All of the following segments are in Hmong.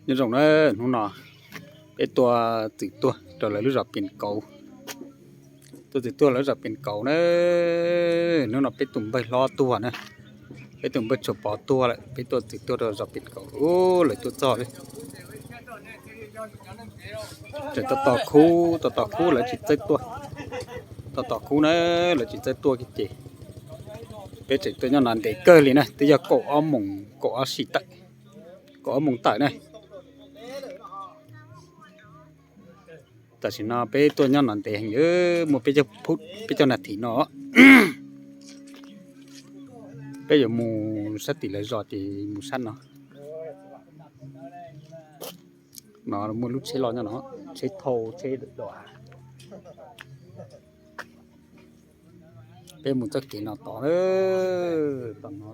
Nyob zoo na, hnub no peb tuaj txwm tuaj rau lawv lub zos Pias Kauv, tuaj txwm tuaj lawv zos Pias Kauv na. Hnub no peb tus npawg hlob tuag na, peb tus npawg Tshua Pov tuag lawm, peb tuaj txwm tuaj rau zos Pias Kauv, lawv tuaj txog li. Tseem tos tos khub, tos tos khub lawv tsis txawj tuaj, tos tos khub na, lawv tsis txawj tuaj kiag ces peb tseem tuaj nyob no ntev kawg li na, twb yog kaum ob moos, kaum ob sim tawm, kaum ob moos tawm na. Tam sim no peb tuaj nyob no ntev heev, muaj peb caug phút, peb caug nas this no. Peb yuav mus sab tim lawv zos ces mus sab no. No muaj lub tsheb loj nyob no, tsheb thauj tsheb dua. Peb mus txoj kev no tod, tom no.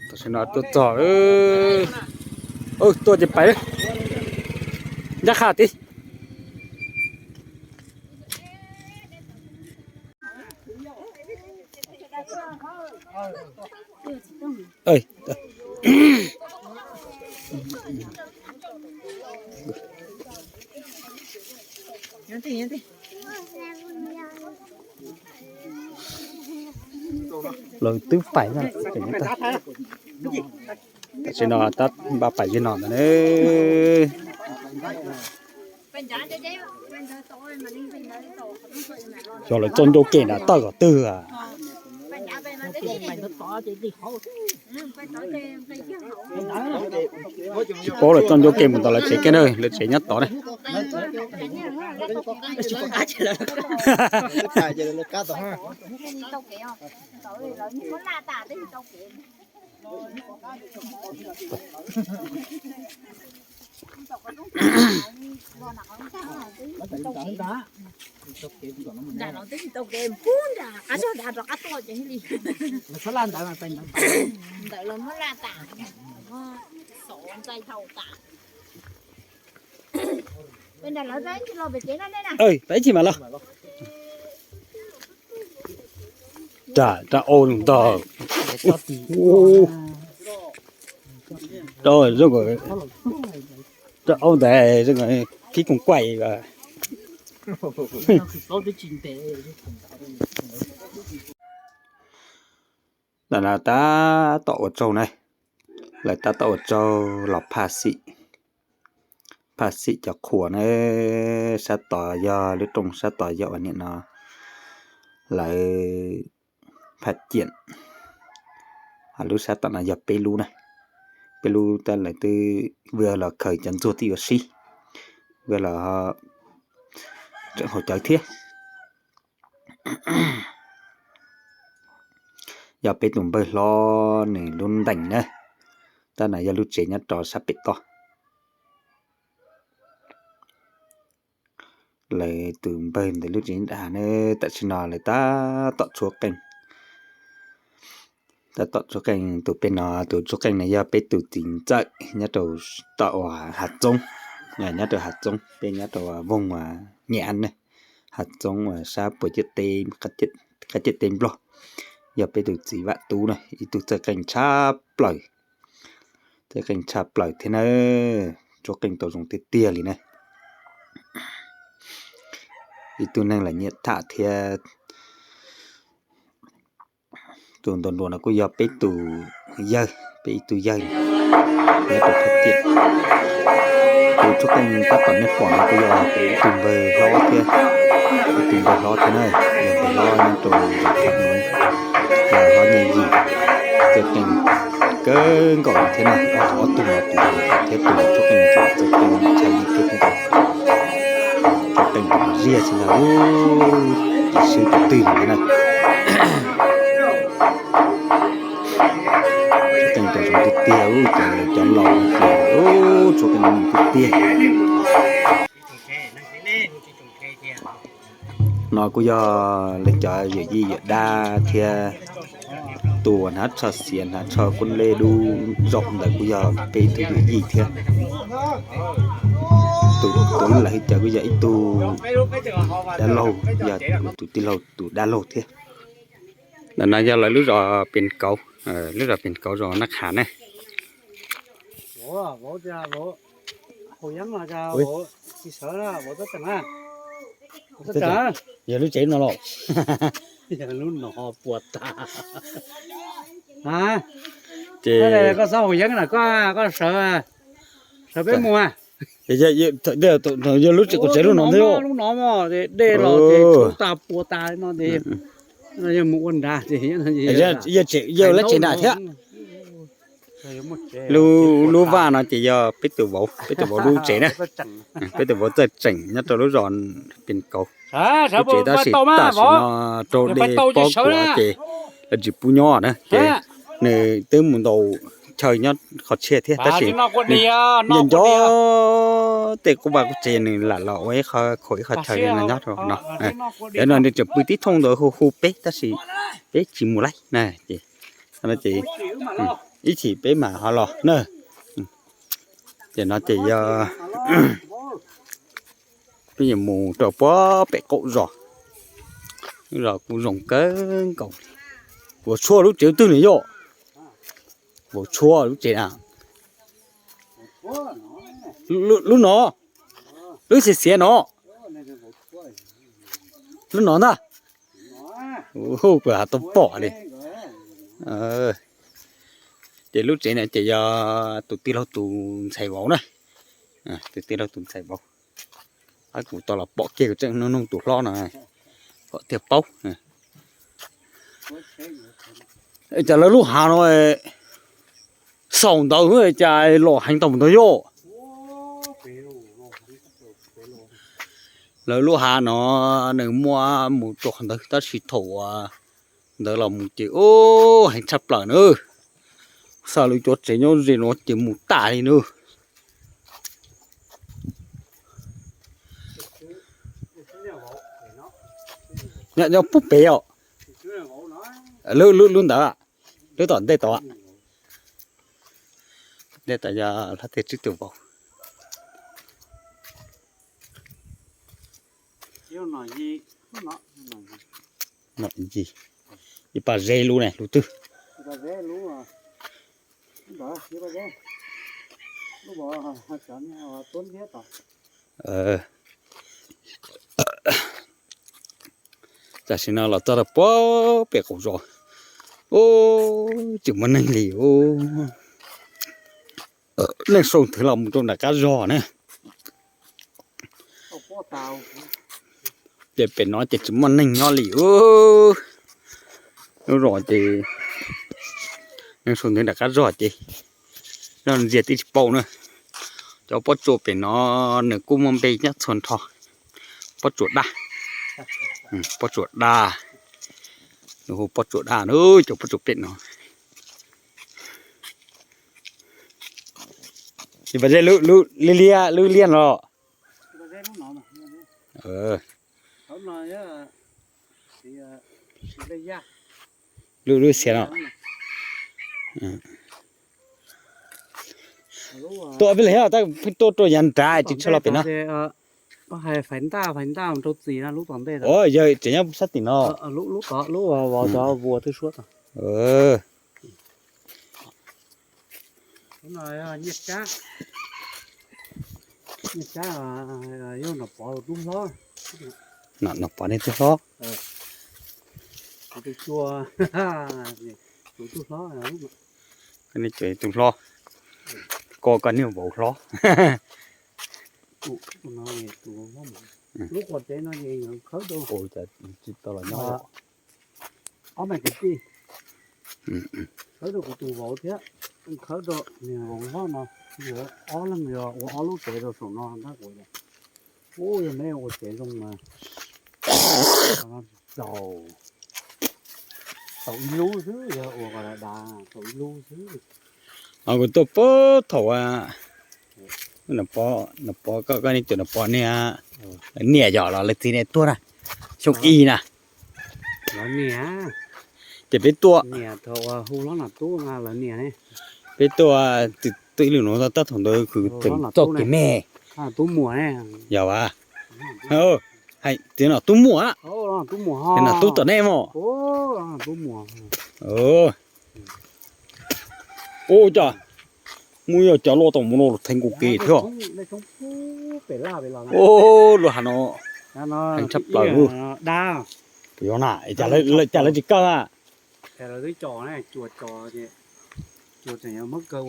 Tam sim no tuaj txog, tuaj ces pais, ncaj qha tib. Lawv twb pais, tam sim no tab npaj pais zej no ntag na. Xyov lawv txoj ncauj ke nram tawj qhov twg. Tsis paub lawv txoj ncauj ke mus tod, lawv tsev ke na, lawv tsev nyob tod ne. Nram no twb tsis tau kev, pub nram qab zog nrad rov qab tuaj ces li. Ntawd los muab laj tas, xov ntxais dhau tas. Peb ib chim mam los. Rab, rab au ntag. Rab au ntag, khib koog kuaij. Ntawm no tab tom ua tsaug na, lawv tab tom ua tsaug los phaj xim, phaj xim cov qhua na. Sab tod yog lub rooj, sab tod yog uas nim no lawv phaj ciam, lub sab tom no yog peb lub na. Peb lub tab lawv twb vwm los khaws cov ntxuag twb yuav sib, vwm los tseem haus cawv thiab. Yog peb tus npawg hlob nws lub ntees na, tab no yog lub tsev nyob rau sab pem toj. Lawv tus npawg ntawd lub tsev nram hav na, tam sim no lawv tab tom tshuab qeej. Tab tom tshuab qeej, tus pem no tus tshuab qeej no yog peb tus txiv ntxawm nyob rau tom uas Hav Txoob, nyob rau Hav Txoob, peb nyob rau voog uas Nyab Ab ne, Hav Txoob uas sab puas ciam teb, qab ciam teb Nplog. Yog peb tus txiv Vam Tub na, ib tug txawj qeej tshaj plaws, txawj qeej tshaj plaws thiab na, tshuab qeej tau zoo tiag tiag li na. Ib tug neeg lawv nyiam tham thiab. Tus ntuas nruas no kuj yog peb tus yawg, peb ib tug yawg nyob rau Thaj Tiam. Tus tshuab qeej tab tom nej pom no kuj yog ib tug npawg hlob thiab, ib tug npawg hlob thiab na, yog npawg hlob nyob rau zos Thaj Nuv, yog hlob Nyiaj Yim, txawj qeej kawg nkaus thiab na, ob tug no tus thiab tus tshuab qeej txawj qeej tshaj li thiab kawg nkaus. Tshuab qeej tus ziaj xwb ntag, tsis swb tus twg li thiab na. Tshuab qeej tau zoo tiag tiag, cov laus tiag, tshuab qeej tiag tiag. No kuj yog lawv cov yawm yij yawm dab thiab tus uas hnav tsho xiav hnav tsho kuab lej dub zaum ntawd kuj yog peb ib tug yawm yij thiab. Tus tuav lub lam hwj cawv kuj yog ib tug dab laug, yog tus tij laug tus dab laug thiab. Ntawm no yog lawv lub zos Pes Kauv, lub zos Pes Kauv zos Naj Qha ne. Yog lub tsev no los. Ces koj txhob haus yeeb na, koj sawv, sawv peb mus. Yog lub tsev, kuv tsev lub no ntag. Lub no dej los ces tshuav tas puas tas no ces yog mus ua nrad ces yog lub tsev nrad thiab. Lub vaj no ces yog peb tus vauv, peb tus vauv lub tsev na. Peb tus vauv txawj tseem nyob rau lub zos Pes Kauv. Lub tsev tab sis tam sim no raug dej pob kuav ces lawv tsis pub nyob na ces nws twb mus ntaus chaw nyob qhov tshiab thiab tab sis nws nco nco tej qub vaj qub tsev nws lam los ua ib qho khaum ib qho chaw nyob rau no. Cov no nws tseem pw tib thooj ntawd hu hu peb tab sis peb tsis mus laij na ces, ces ib chim peb mam ho los na. Ces no ces yog peb yuav mus rau puag pem qaum zos, lub zos kuj zoo kawg nkaus li. Vauv Tshuaj lub tsev twg nws yog? Vauv Tshuaj lub tsev na. Lub no, lub xiav xiav no, lub no ntag. Kuv tau pom li. Ces lub tsev no ces yog tus tij laug tus ntxhais vauv na. Tus tij laug tus ntxhais vauv. Ab, kuv tau los pom kiag kuv tseem nug nug tus hlob no kom thiaj paub. Cas lawv lub hav no xaus ntawd cas los heev tau mus ntawd yom? Lawv lub hav no nws muaj mus rau qhov ntawd tab sis thaum ntawd los mus ces heev tshaj plaws na. Xav lawv cov tsev nyob ze no ces mus tas li na. Nyob pub pem os. Lub ntawd, lub tom ntej tod. Ntej tod yog hlob Tiaj Tswb tus vauv. Ib pas ze lub ne lub twg? Tam sim no los txog rau puag pem qaum zos. Ub, tsis muaj neeg li. Neeg sau nthwv los mus rau nram qab zog na. Ces pem no ces tsis muaj neeg nyob li. Lub zos ces neeg sau nthwv nram qab zog ces zoj ntxiag twb tsis paub na. Cov pob tsuas pem no nws kuj muaj npe nyob txhua nrho. Pob tsuas daj, pob tsuas daj, nws hu pob tsuas daj na, cov pob tsuas pem no. Li liaj, lub liaj no. Lub, lub xiav no. Tuaj peb li tab pheej tuaj rau yav nrad tsis tshua los pem no. Yog tseem nyob sab tim no. Nom Pov nej tub hlob. Nej tub hlob, koj koj niag vauv hlob. Tsis tau los nyob. Ob me kwv tij, khawb rau kuv tus vauv thiab, khawb rau niag vauv hlob no, ob leeg yog ua ob lub tsev rau saum no ntag kuv. Ub, yog neb ua tsev zoo mas tau, tau ib lub xwb, yog ua ko da da tau ib lub xwb. Kuv tuaj puag thaum Nom Pov, koj, koj niam, tus Nom Pov niag niam yog los lawv txiv niam tuag na, xyoo ib na. Ces peb tuaj, peb tuaj, tuaj ib lwm no tab thaum ntawd kuv tseem txoj kev me. Yog a, txiv no Tub Muam a. Tub tom nej mog. Ua cas muaj ib co loj tom mus no los theej nkaus kev thiab. Lub hav no heev tshaj plaws. Puas yog na, cas lawv tsis kaw na? Cov tseem muab kaw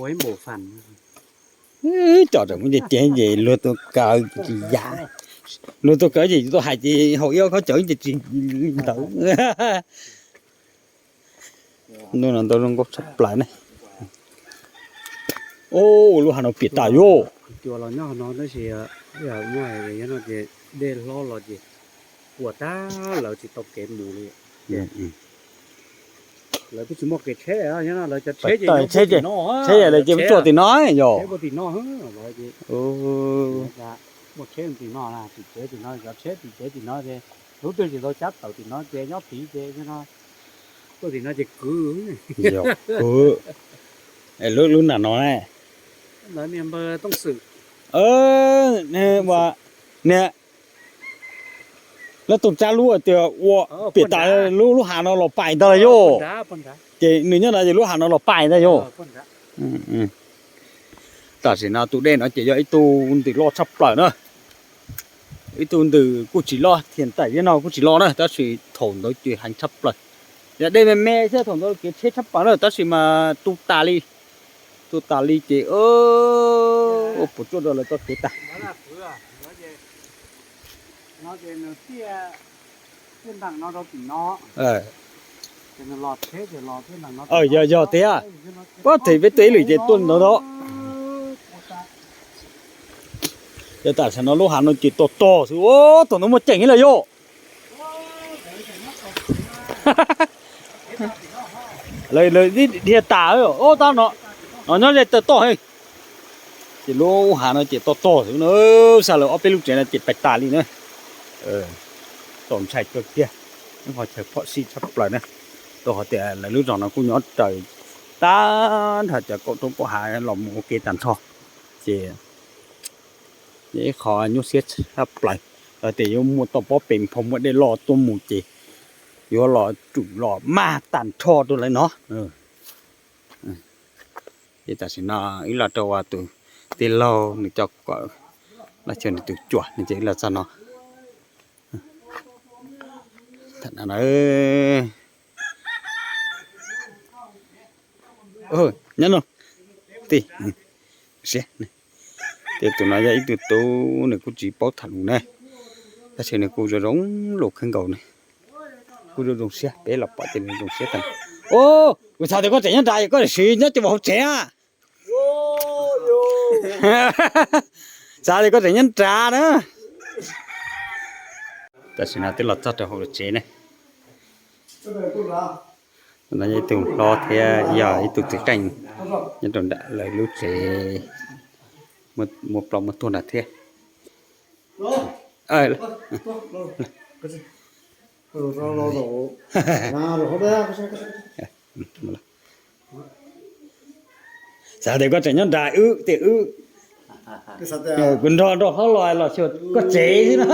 ces luag tuaj kaw tsis yam, luag tuaj kaw ces tau hais ces haus ib ob khob cawv ces tsis ntawd. Ntau zoo nkauj tshaj plaws ne. Ua lub hav no piam tas yom. Dej hlob los ces ua tag lawv tsis tau kev mus li. Lawv twb tsis muaj kev tsheb, lawv cov tsheb ces tsheb ces tsuas tim no yom. Muaj tsheb tim no, tim tsev tim no, cov tsheb tim no ces lub twg tsis tau cab tawm tim no ces nyob tid ces no, tuaj tim no ces kwv. Lub, lub nram no ne. Niag, lawv tus tsab lub tias ua piam tas lub, lub hav no los pais ntag lauj yom. Ces nws nyob no ces lub hav no los pais ntag yom. Tam sim no tus dej no ces yog ib tug ntws loj tshaj plaws na. Ib tug ntws kuj tsis loj, thiaj tam li no kuj tsis loj na, tab sis thaum ntawd ces heev tshaj plaws. Yog dej me me thiab thaum ntawd kev tsheb tshaj plaws na, tab sis mas tu tas li, tu tas li ces ua puas tsuaj rau lawv txoj kev tag. Yog, yog tiag, pab them peb tuaj ib lwm ces tuaj ntawd tod. Yog tam sim no lub hav no ces tog tog xwb, thaum ntawd muaj ceem ib los yom. Lawv dhia tas, tab no, no nyob ze taw toj heev. Ces lub hav no ces tog tog xwb na, xa lawv ob peb lub tsev no ces pais tas li na. Txaus ntshai kawg kiag, ib qho chaw phom sij tshaj plaws na. Rau qhov tias lawv lub zos no kuj nyob raws tag nrho cov kaum roob kaum hav los mus ua ke tag nrho, ces ib qho nyuaj siab tshaj plaws. Tias yuav muaj toj pob pes nphoo muaj dej loj tuaj mus ces yuav los tsum los maj tag nrho rau lawv no. Ces tam sim no wb los rau tus tij laug nws coj kom los xyuas nws tus cuam no ces wb los txog no. Nyob no, tij, siab, ces tus no yog ib tug tub nws kuj tsis paub tham lus na, tab sis nws kuj zoo zoo lus kawg nkaus ne, kuj zoo zoo siab, peb los pom ces nws zoo siab tag. Kuv xav tias koj tseem nyob nrad, koj siv nyob ces mus hauv tsev na. Xav tias koj tseem nyob nrad na. Tam sim no twb los txog rau hauv lub tsev ne. No yog ib tug hlob thiab yog ib tug txiv qeej nyob rau nram lawv lub tsev, muaj plaub muaj tuag nrad thiab. Xav tias koj tseem nyob nrad wb tias wb, kuv nrog nrog hlob los los xyuas koj tsev xwb no.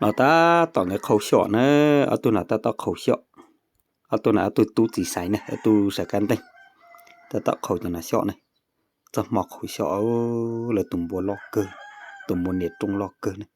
No tab tom nkawd qhau xyom na, ob tug no tab tom qhau xyom, ob tug no ob tug tub txiv xaiv ne, ob tug sawv kab nteeg, tab tom qhau cov no xyom ne. Txoj hmo qhau xyom, lawv tus npua loj kawg, tus npua niam rooj loj kawg ne.